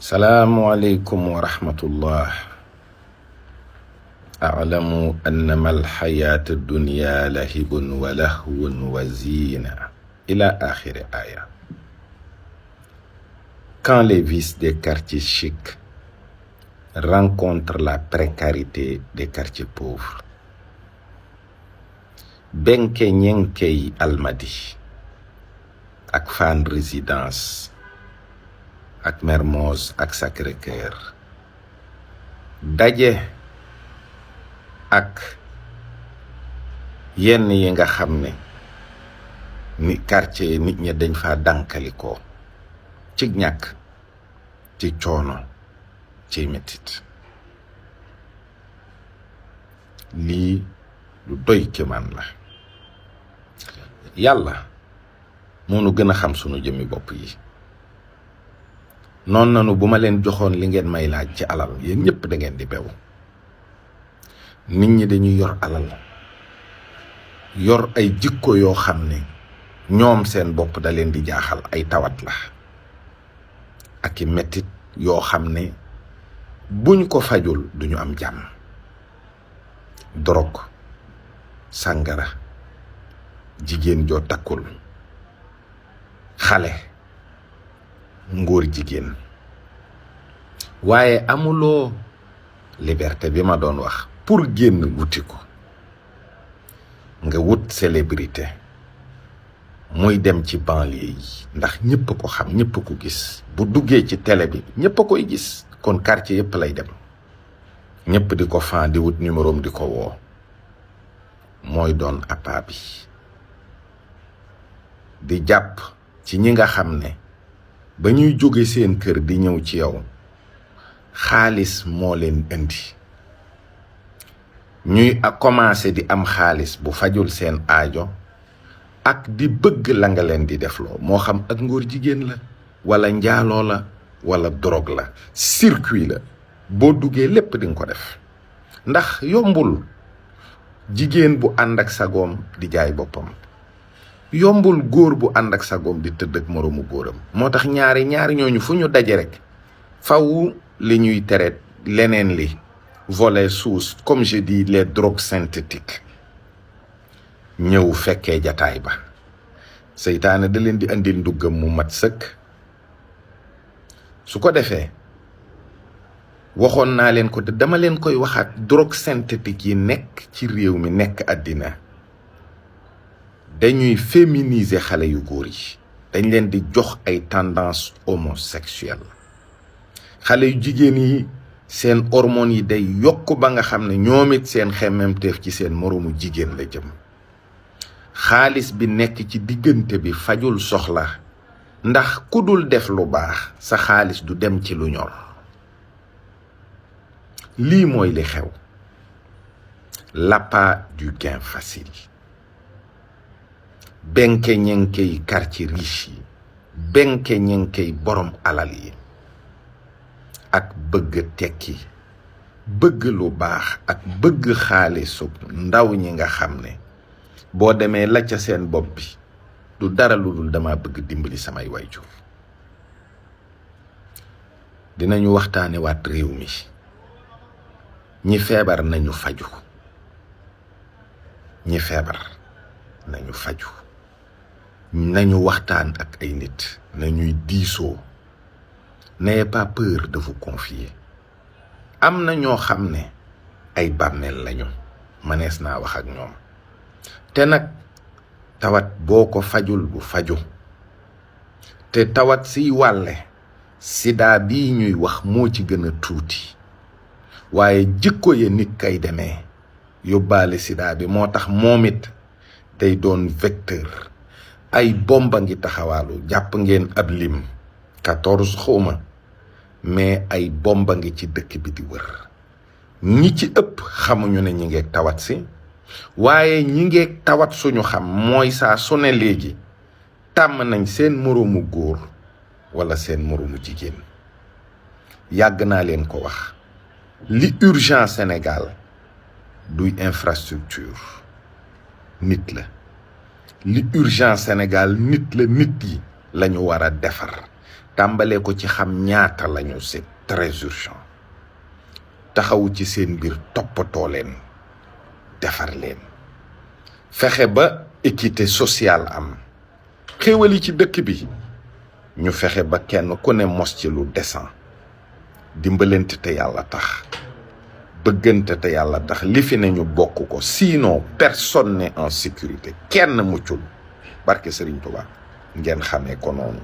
السلام عليكم ورحمة الله. أعلم أنما الحياة الدنيا لهب ولهو وزينة إلى آخر آية. Quand les vices des quartiers chics rencontrent la précarité des quartiers pauvres, Benke Nyenkei Almadi ak Fann Résidence ak Mermoz ak Sacré-Cœur daje ak yenn yi nga xam ne ni quartier nit ñi dañ fa dànkalikoo ci ñàkk ci coono ci metit lii lu doy kéemaan la. yàlla moo nu gën a xam sunu jëmmi bopp yi. noon nanu bu ma leen joxoon li ngeen may laaj ci alal yéen ñëpp da ngeen di bew. nit ñi dañuy yor alal yor ay jikko yoo xam ne ñoom seen bopp da leen di jaaxal. ay tawat la ak i mettit yoo xam ne buñ ko fajul duñu am jàmm. drogue, sàngara, jigéen joo takkul, xale, ngóor jigéen. waaye amuloo liberté bi ma doon wax pour génn wuti ko. nga wut célébrité muy dem ci banlieue yi ndax ñëpp ko xam ñëpp ko gis. bu duggee ci télé bi ñëpp a koy gis. kon quartier yëpp lay dem. ñëpp di ko fan di wut numéro di ko woo. mooy doon appât bi di jàpp ci ñi nga xam ne ba ñuy jóge seen kër di ñëw ci yow xaalis moo leen indi. ñuy commencé di am xaalis bu fajul seen aajo ak di bëgg la nga leen di defloo. moo xam ak ngóor jigéen la wala njaaloo la wala drogue la. circuit la boo duggee lépp di nga ko def. ndax yombul jigéen bu ànd ak sagoom di jaay boppam. yombul góor bu ànd ak sagoom di tëdd ak moroomu góoram. moo tax ñaari ñooñu fu ñu daje rek faw li ñuy tere leneen li volet sous comme je dis les drogues synthétiques ñëw fekkee jataay ba. seytaane da leen di andil nduggam mu mat sëkk. su ko defee waxoon naa leen ko te dama leen koy waxaat. drogue synthétique yi nekk ci réew mi nekk àddina dañuy féminiser xale yu góor yi. dañ leen di jox ay tendance homosexuelle. xale yu jigéen yi seen hormones yi day yokk ba nga xam ne ñoom it seen xemmemteef ci seen moroomu jigéen la jëm. xaalis bi nekk ci diggante bi fajul soxla ndax ku dul def lu baax sa xaalis du dem ci lu ñor. lii mooy li xew. l'appât du gain facile. benke ñenkey quartier riche yi. benke ñenkey borom alal yi. ak bëgg tekki bëgg lu baax ak bëgg xaalisu ndaw ñi nga xam ne boo demee la ca seen bopp bi du dara lu dul dama bëgg dimbali samay wayjur. dinañu waxtaane waat réew mi. ñi feebar nañu faju. ñi feebar nañu faju. nañu waxtaan ak ay nit. nañuy diisoo. n'ayez pas peur de vous confier. am na ñoo xam ne ay bàmmeel lañu. mënees naa wax ak ñoom. te nag tawat boo ko fajul bu faju. te tawat siy wàlle sida bii ñuy wax moo ci gën a tuuti. waaye jikko ye nit kay demee yóbbaale sida bi moo tax moom it day doon vecteur. ay bomba ngi taxawaalu. jàpp ngeen ab lim 14 xawma mais ay bomba ngi ci dëkk bi di wër. ñi ci ëpp xamuñu ne ñi ngeeg tawat si. waaye ñi ngeeg tawat suñu xam mooy saa su ne léegi tàmm nañ seen moroomu góor wala seen moroomu jigéen. yàgg naa leen ko wax. li urgent Sénégal duy infrastructure nit la. li urgent Sénégal nit la. nit yi lañu war a defar. tàmbalee ko ci xam ñaata lañu, c'est très urgent. taxawu ci seen biir toppatoo leen defar leen fexe ba équité sociale am xéewal yi ci dëkk bi ñu fexe ba kenn ku ne mos ci lu décent dimbalante te yàlla tax bëggante te yàlla tax li fi ne ñu bokk ko, sinon personne n'est en sécurité, kenn muccul barke Serigne Touba ngeen xamee ko noonu.